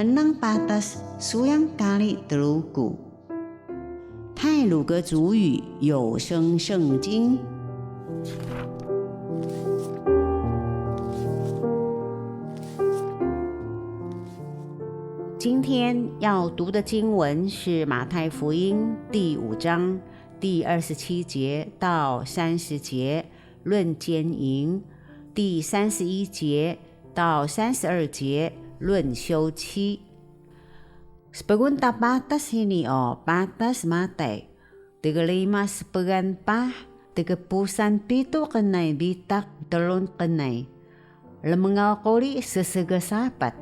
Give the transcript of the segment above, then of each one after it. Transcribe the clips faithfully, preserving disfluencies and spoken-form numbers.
Mnang patas suyang kari Truku. 太魯閣族語有聲聖經。今天要讀的經文是馬太福音第五章第二十七節到三十節，論姦淫，第三十一節到三十二節，論休妻。 Spgun ta patas hini o patas Matay, tgrima spgan paah, tgpusan pitu qnay bitaq ptrun qnay. Rmngaw quri ssgsapat,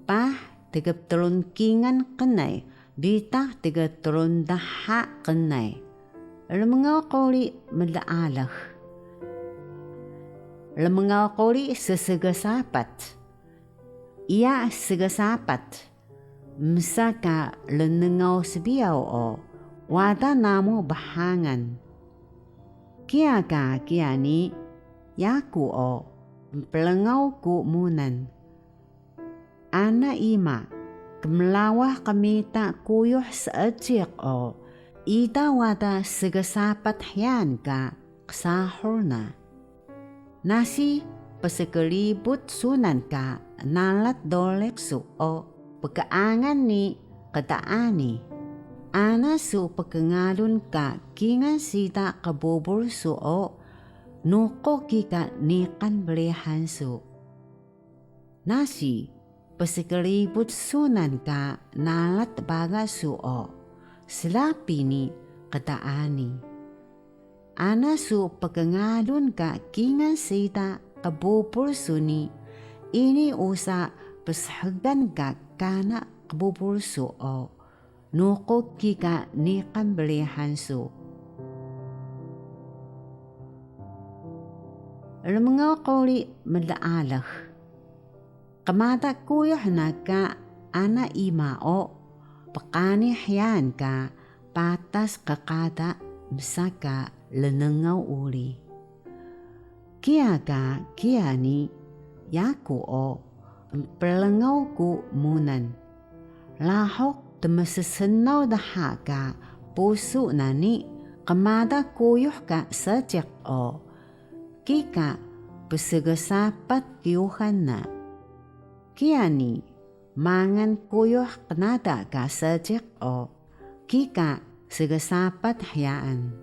paah tgptrun kingal qnay bitaq tgptrun dha qnay. Rmngaw quri mlealax. Rmngaw quri ssgsapat. Iya ssgsapat, msa ka rnngaw sbiyaw o wada namu bhangan. Kiya ka kiya ni, yaku o mprngaw ku munan. Ana ima, kmlawah qmita kuyuh seejiq o ida wada ssgsapat hyaan ka qsahur na. Nasi pskribut sunan ka nalat doriq su o pkeangan ni qdaani. Ana su pkngalun ka kingal siida qbubur su o nuqu kika niqan brihan su. Nasi pskribut sunan ka nalat baga su o slapi ni qdaani. Ana su pkngalun ka kingal siida qbubur su ni, ini usa pshegan ka kana qbubur su o nuqu kika niqan brihan su. Rmngaw quri mlealax. Qmada kuyuh na ka ana ima o pqani hyaan ka patas qqada msa ka rnngaw uri. Kiya ka kiya ni, yaku o mprngaw ku munan. Lahuq tmssnaw dha ka pusu na ni qmada kuyuh ka seejiq o kika psgsapat kiyuhan na. Kiya ni, mangal kuyuh qnada ka seejiq o kika sgsapat hyaan.